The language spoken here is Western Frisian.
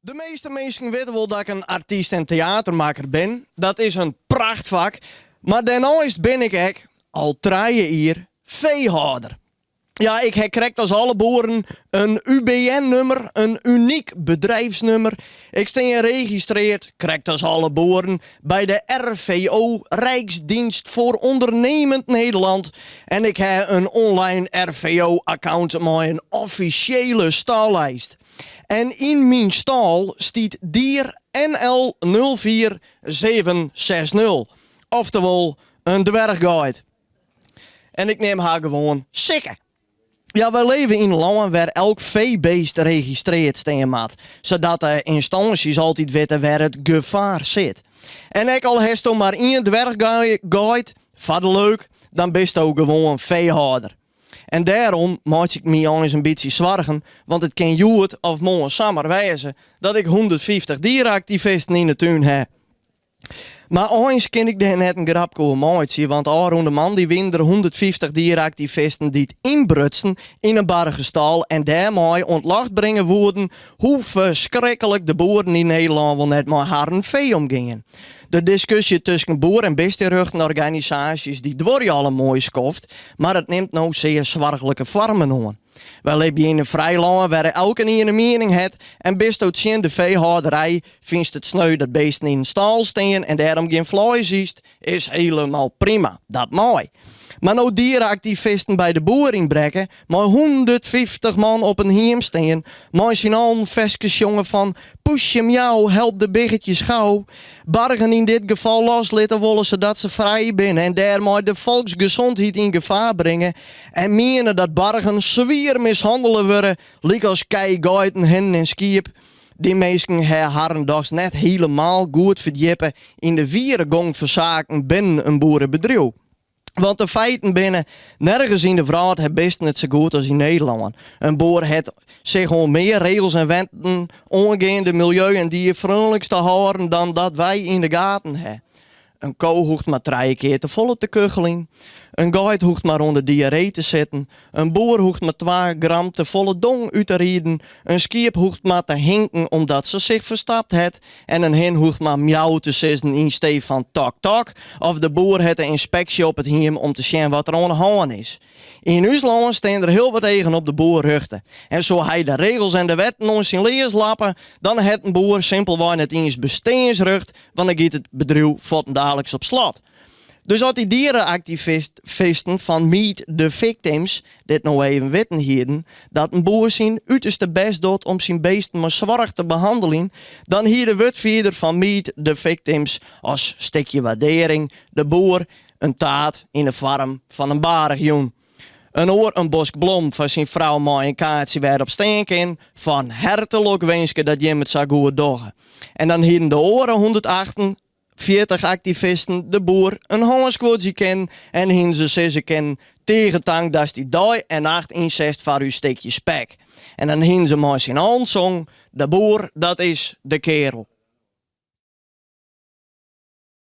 De measte minsken witte wol dat ik in artyst en teatermakker bin. Dat is in prachtfak. Mar dêrneist bin ik ek, al trije jier, feehâlder. Ja, ik ha krekt as alle boeren in UBN-nummer, in unyk bedrijfsnummer. Ik stean registreard, krekt as alle boeren, by de RVO, Rijksdienst voor Ondernemend Nederland. En ik ha in online RVO-account mei in offisjele stâllijst. En yn myn stâl stiet dier NL 04760, oftewol in dwerchgeit. En ik neam har gewoan Sikke. Ja, wy leve yn in lân wêr elk feebeest registreard stean moat, sadat de ynstânsjes altyd witte wêr it gefaar sit. En ek al hesto mar ien dwerchgeit, foar de leuk, dan bisto gewoan feehâlder. En dêrom meitsje ik my eins in bytsje soargen, want it kin hjoed of moarn samar wêze dat ik hûndertfyftich diereaktivisten yn 'e tún ha. Mar eins kin ik dêr net in grapke oer meitsje, want ôfrûne moandei wiene der hûndertfyftich diereaktivisten dy't ynbrutsen yn in bargestâl en dêrmei oan 't ljocht bringe woeden hoe ferskriklik de boeren yn Nederlân wol net mei harren fee omgean. De diskusje tusken boer en bisterjochten-organisaasjes dy duorje al in moai skoft, mar it nimt no sear soarchlike foarmen oan. Wy libje yn in frij lân wêr elkenien in miening hat en bisto tsjin de feehâlderij, fynst it sneu dat beesten yn in stâl stean en dêrom gjin fleis ytst, is helemaal prima, dat mei. Mar no diereaktivisten by de boer ynbrekke, mei hûndertfyftich man op in hiem stean, mei syn allen ferskes sjonge fan poesje miauw, help de biggetjes gau, bargen yn dit gefal loslitte wolle sadat se frij binne en dêrmei de folksgezondheid yn gefaar bringe en miene dat bargen swier mishannele wurde, lykas kij, geiten, hinnen en skiep. Dy minsken ha harren dochs net hielemaal goed ferdjippe yn de wiere gong fan saken binnen in boerebedriuw. Want de feiten binne, nergens yn de wrâld ha bisten it sa goed as yn Nederlân. In boer hat sich oan mear regels en wetten oangeande miljeu en dierfreonliks te hâlden dan dat wy yn de gaten ha. In ko hoecht mar trije kear te folle te kucheljen. In geit hoecht mar oan de diarree te sitten. In boer hoecht mar twa gram te folle dong út te riden. In skiep hoecht mar te hinken omdat se sich ferstapt hat. En in hin hoecht mar miauw te sizzen yn stee fan tok tok. Of de boer hat de ynspeksje op it hiem om te sjen wat der oan de hân is. Yn ús lân stean der hiel wat eagen op de boer rjochte. En soe hy de regels en de wetten oan syn lears lappe, dan hat in boer simpelwei net iens besteansrjocht, want dan giet it bedriuw fuortendaliks op slot. Dus as dy diereaktivisten fan Meet the Victims dit no even witten hieden, dat in boer syn uterste bêst docht om syn beesten mei soarch te behanneljen, dan hie de wurdfierder fan Meet the Victims as stikje waardearring de boer in taart yn de foarm fan in baarch jûn. In oar in bosk blom foar syn frou mei in kaartsje wêrop stean kin, Fan herte lokwinske dat jim it sa goed dogge. En dan hienen de oare 148 aktivisten de boer in hân skodzje kinnen en hienen se sizze kinnen, Tige tank datst dy dei en nacht ynsetst foar ús stikje spek. En dan hienen se mei syn allen songen, De boer, dat is de kearel.